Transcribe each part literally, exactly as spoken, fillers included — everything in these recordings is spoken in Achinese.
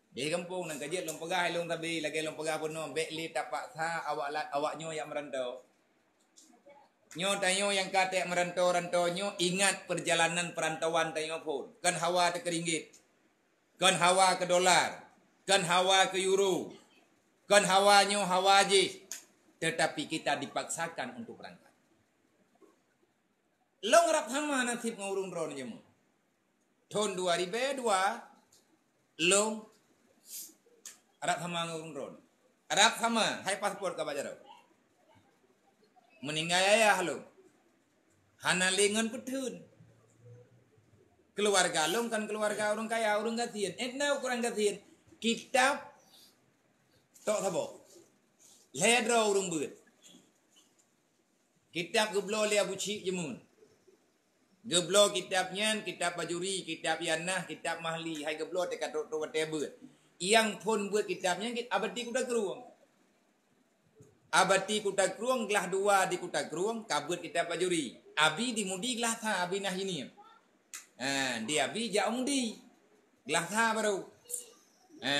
Di gampông nan ka jeuet lôn peugah lôn sabe, lagée lôn peugah bunoe, bék lé tapaksa awak la-, awak nyoe jak meurantau. Nyoe tanyoe nyang ka treb meurantau-rantau nyoe ingat peurjalanan peurantauan tanyoe phon. Kon hawa teuh keu ringgit, kon hawa keu dolar, kon hawa keu euro, kon hawa nyoe hawa jih, tetapi kita dipaksakan untuk berangkat. Lôn rab sama naseb ngon ureuëng droeneuh jameun. Thon dua ribée dua, lôn rab sama ngon ureuëng droeneuh. Rab sama, hai paspor ka bak jaroe. Meuninggai ayah lôn. Hana lé ngon peutheun. Keuluwarga lôn kon keuluwarga ureuëng kaya, ureuëng gasien. Eh, na ureuëng gasien. Kitab tok saboh. Lhée droe ureuëng beuet. Kitab geubloe lé Abu Chik jameun. Geubloe kitab nyan, kitab Bajuri, kitab Yanah, kitab Mahli, hai geubloe teuka trok-trok watée beuet. Nyang phon beuet kitab nyan ki-, Abati Kuta Krueng. Abati Kuta Krueng, glah dua di Kuta Krueng, ka beuet kitab Bajuri. Abi di Mudi glah sa, Abi na hinie. Ha, di Abi jak u Mudi. Glah sa baru. Ha,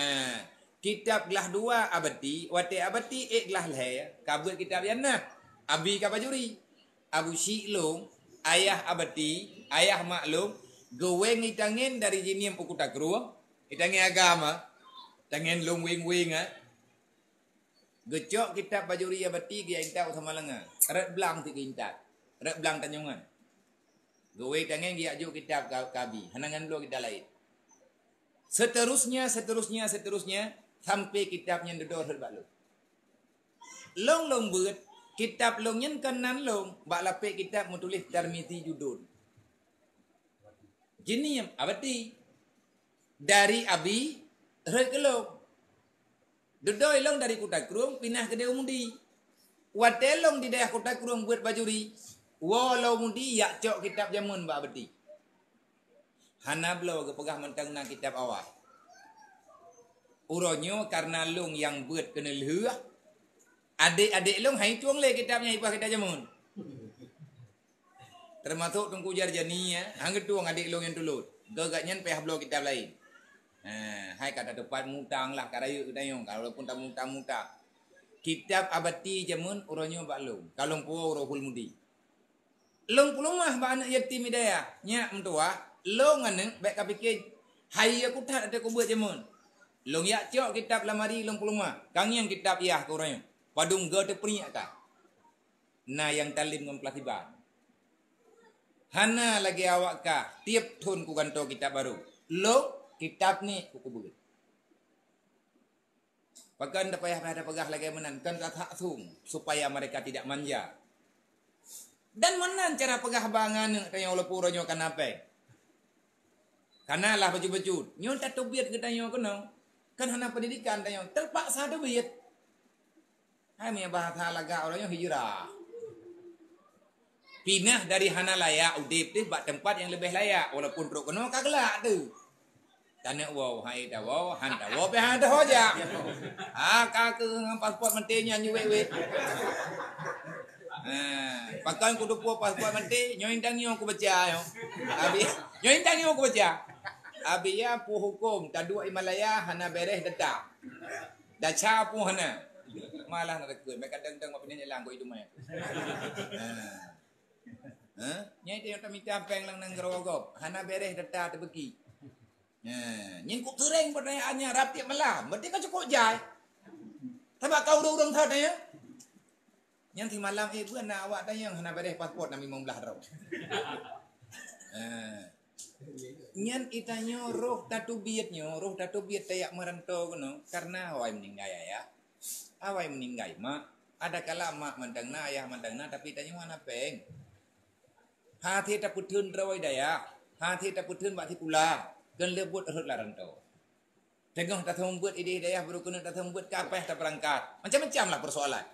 kitab glah dua Abati, watée Abati ék glah lhée, ka beuet kitab Yanah. Abi ka Bajuri. Abu Chik lôn, ayah Abati, ayah mak lôn, geuwéng itangen dari Jinim u Kuta Krueng, itangen agama, tangen lôn wéng-wéng, ha. Geucok kitab Bajuri Abati geujak intat u Samalanga. Rot blang teuk geuintat. Rot blang tanyongan. Geuwéng tangen geujak jok kitab ka-, ka Abi. Hana ngon bloe kitab laén. Seterusnya, seterusnya, seterusnya, sampai kitab nyan dudoe rot bak lôn. Lôn, lôn beuet, kitab lôn nyan kon nan lôn, bak lapék kitab meutuléh Tirmizi Judon. Jinim, Abati. Dari Abi, rot keu lôn. Dudoe lôn dari Kuta Krueng, pinah keudéh u Mudi. Watée lôn di dayah Kuta Krueng beuet Bajuri, woe lôn u Mudi jak cok kitab jameun bak Abati. Hana bloe geupeugah mantong na kitab awai. Uroe nyoe kareuna lôn nyang beuet keuneulheueh, adék-adék lôn han itueng lé kitab nyan, ipeugah kitab jameun. Teumasok Teungku Jarjani, ya, han geutueng adék lôn nyang tulôt. Geugat nyan payah bloe kitab laén. Ha, hai ka tateupat mutang lah, ka rayeuk geutanyoe, walaupun tamutang-mutang. Kitab Abati jameun uroe nyoe bak lôn, ka lôn puwoe u Ruhul Mudi. Lôn peuleumah bak aneuëk yatim hidayah, nyak meutuwah, lôn aneuëk bék kapike, hai ya kutat ateueh kubeuet jameun. Lôn jak cok kitab lamari lôn peuleumah, ka ngieng kitab yah keu uroe nyoe. Padum go teupriek ka. Na nyang talem ngon plasiban. Hana lagée awak kah, tieb thon kugantoe kitab barô. Lôn, kitab nyoe kukubeuet. Pakon tapayah-payah tapeugah lagée meunan, kon tasaksung supaya mereka tidak manja. Dan meunan cara peugah bak aneuëk tanyoe walaupun uroe nyoe kana péng. Kana lah bacut-bacut. Nyoe tateubiet geutanyoe keunoe. Kan hana pendidikan tanyoe, terpaksa teubiet. Hai meuiba bahasa lagak uroe nyoe hijrah. Pinah dari hana layak udeb teuh bak teumpat nyang leubeh layak, walaupun trok keunoe ka geulak teuh. Taneuk woe, hai tawoe, han tawoe, pih han tawoe jak. Ha, ka keu ngon paspor meuntée nyan ju wék-wék. Ha, pakon kuteupue paspor meuntée, nyoe indang nyoe kubaca nyoe. Abi, nyoe indang nyoe kubaca. Abi ya pu huköm, taduek i Malaya hana beres data. Daca pun hana. Malah na takheun, meuka dang-dang bak pinah nyelang kok itu mah. Ha. Ha? Nyai teuh nyang tamita péng lam nanggroe gob. Hana beres data teubeuki. Ha. Nyan kok seuréng pertanyaannya rab tieb malam. Berarti ka cukôp jai. Sabab ka ureuëng-ureuëng that ya. Nyan simalam, eh, beuh na awak tanyong hana beres paspor na limong blaih droe. Ha. Nyan itanyoe roh tateubiet nyoe, roh tateubiet tajak meuranto keunoe, karena awai meuninggai ayah, awai meuninggai mak. Adakala mak mantong na, ayah mantong na, tapi tanyoe hana péng. Hase tapeutheun droe dayah, hase tapeutheun bak sikula, kon lé buet rhot lam ranto. Teungoh taseumeubeuet idéh dayah, baru keuneuk taseumeubeuet ka payah tapeurangkat. Macam-macam lah persoalan.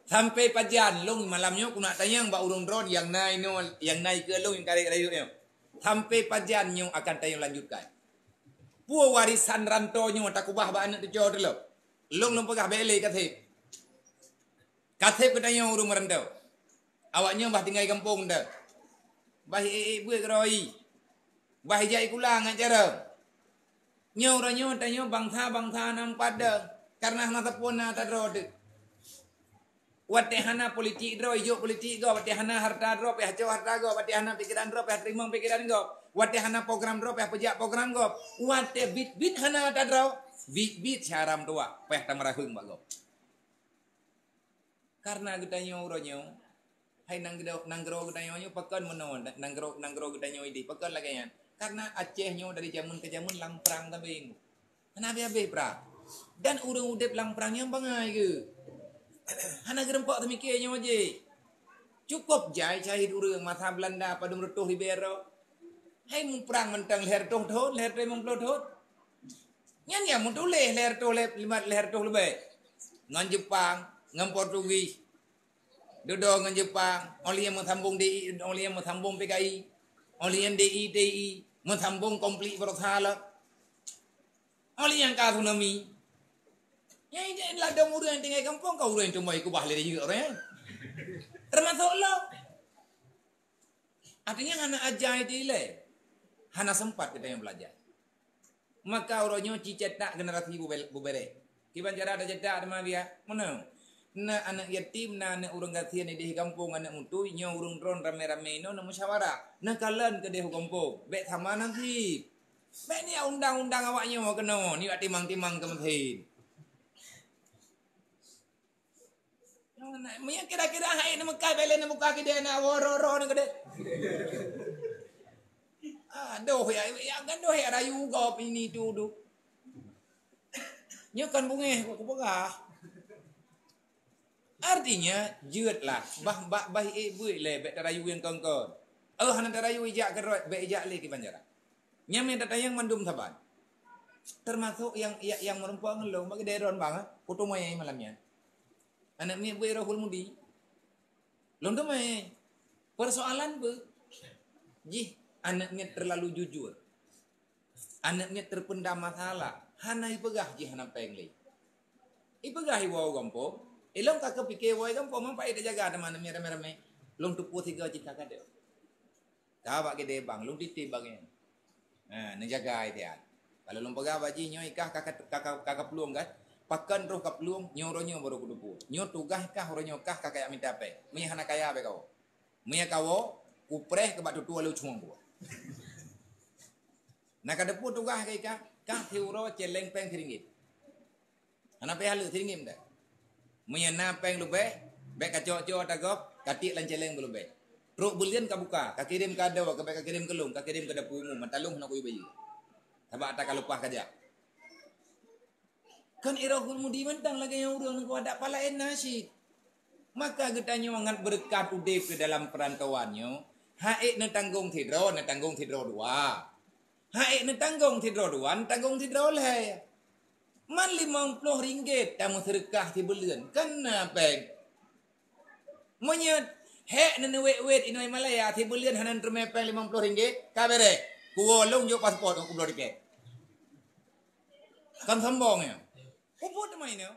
Sampai pajan lôn malam nyoe kuneuk tanyong bak ureuëng droe nyang na inoe, nyang na ikeue lôn, nyang karek rayeuk nyoe. Sampai pajan nyoe akan tayong lanjutkan. Peue warisan ranto nyoe takubah bak aneuëk cucoe teuh lom? Lôn lôn peugah bék lé kaseb. Kaseb geutanyoe ureuëng meuranto. Awak nyoe bah tinggai gampông teuh. Bah ék-ék beuet keuroi. Bah ijak ikula ngon carông. Nyoe uroe nyoe tanyoe bansa-bansa nyang padum, karena hana sapeue na tadroe teuk. Watée hana politik droe, ijok politik gob, watée hana harta droe, pih acoe harta gob, watée hana pikeran droe, pih teurimong pikeran gob, watée hana program droe, pih peujak program gob. Watée bit-bit hana tadroe, bit-bit syara meutuwah, pih tameuraheueng bak gob. Karena geutanyoe uroe nyoe, hai nanggroe, nanggroe geutanyoe nyoe pakon meunoe, nanggroe, nanggroe geutanyoe ideh pakon lagée nyan. Karena Aceh nyoe dari jameun ke jameun lam prang sabe. Hana habéh-habéh prang. Dan ureuëng udeb lam prang nyan bangai geuh. Hana geureumpok teumike nyoe jih. Cukup jai syahid ureuëng masa Belanda padum reutôh ribée droe. Hai muprang mantong lhée reutôh thon, lhée reutôh limong ploh thon. Nyan nyang meutuléh lhée reutôh lhée, lima, lhée reutôh leubeh. Ngon Jepang, ngon Portugis. Dudoe ngon Jepang, óh lheueh nyan meusambong D I, óh lheueh nyan meusambong P K I, óh lheueh nyan D I T I, meusambong konflik Borosa lom. Óh lheueh nyan ka tsunami. Nyang ladôm ureuëng nyang tinggai gampông ka ureuëng nyang teumai keubah lé rayeuk ureuëng. Teumasok lom. Artinya hana aja itu ilée. Hana sempat kita yang belajar. Maka uroe nyoe ci cetak generasi bubel-, bubere. Kiban cara tacetak teuma biya? Meunoe. Na aneuëk yatim, na aneuëk ureuëng gasien ideh gampông, aneuëk mutui, nyoe ureuëng droen ramé-ramé inoe na musyawarah. Na kalon keudeh u gampông, bék sama nasib. Bék niyak undang-undang awak nyoe keunoe, niyak timang-timang keu meusén. Meunyoe kira-kira hai na meukat, bék lé na buka keudeh na woro-ro na keudeh. Adoh ya, ya gadoh ya rayu gob ini tu tu. Nyoe kan bungéh kok kupeugah. Artinya, jeuet lah, bah, bah, bah, eh, buet lé, bék tarayu nyang kon-kon. Oh, hana tarayu ijak keudroe, bék ijak lé kiban cara. Nyan meutatanyong mandum saban. Termasuk yang, yang, yang meureumpok ngon lôn, bak keudeh droen bang, eh, foto moyai malam nyan. Aneuëk miet beu Rohul Mudi. Lôn teumé, persoalan beu jih aneuëk miet terlalu jujur. Aneuëk miet terpendam masalah, hana ipeugah jih hana péng lé. Ipeugah iwoe u gampông, ilôn ka keupike woe gampông, meupai teujaga teuma aneuëk miet ramé-ramé. Lôn teupeue sigoe cit ka kadeuh. Ka bak keudeh bang, lôn titip bak nyan. Ha, neujaga i siat. Kalau lôn peugah bak jih nyoe ikah ka, ka, ka, ka, ka kaplueng kan? Pakon roh kaplueng, nyoe uroe nyoe baru kuteupeue. Nyoe tugaih kah uroe nyoe kah ka kajak mita péng. Meunyoe hana kaya bék kawoe. Meunyoe kawoe, kupreh keu bak tutoe lôn cueng buet. Na kateupeue tugaih kah ikah, kah siuroe céléng péng siringgit. Hana payah lé siringgit meudah. Meunyoe na péng leubeh, bék kacok-cok ata gob, katiek lam céléng beu leubeh. Trok buleuen kabuka, kakirém kado, ka bék kakirém keu lôn, kakirém keu dapur umum, mata lôn hana kuyue bayeue. Sabab ata kaleupah kajak. Kan i Rohul Mudi mantong lagée nyang ureuëng ngon adak pala na cit. Maka geutanyoe ngat beureukat udeb keu dalam peurantauan nyoe, han ék neutanggong sidroe, neutanggong sidroe dua. Han ék neutanggong sidroe dua, neutanggong sidroe lhée. Man limong ploh ringgit tameuseudeukah sibuleuen, kan na péng. Meunyoe hék neuwét-wét inoe Malaya, sibuleuen hana neuteumé péng limong ploh ringgit, ka béréh. Kuwoe lôn jok paspot, kubloe tiket. Kan sombong nyoe. Peue teuma inoe?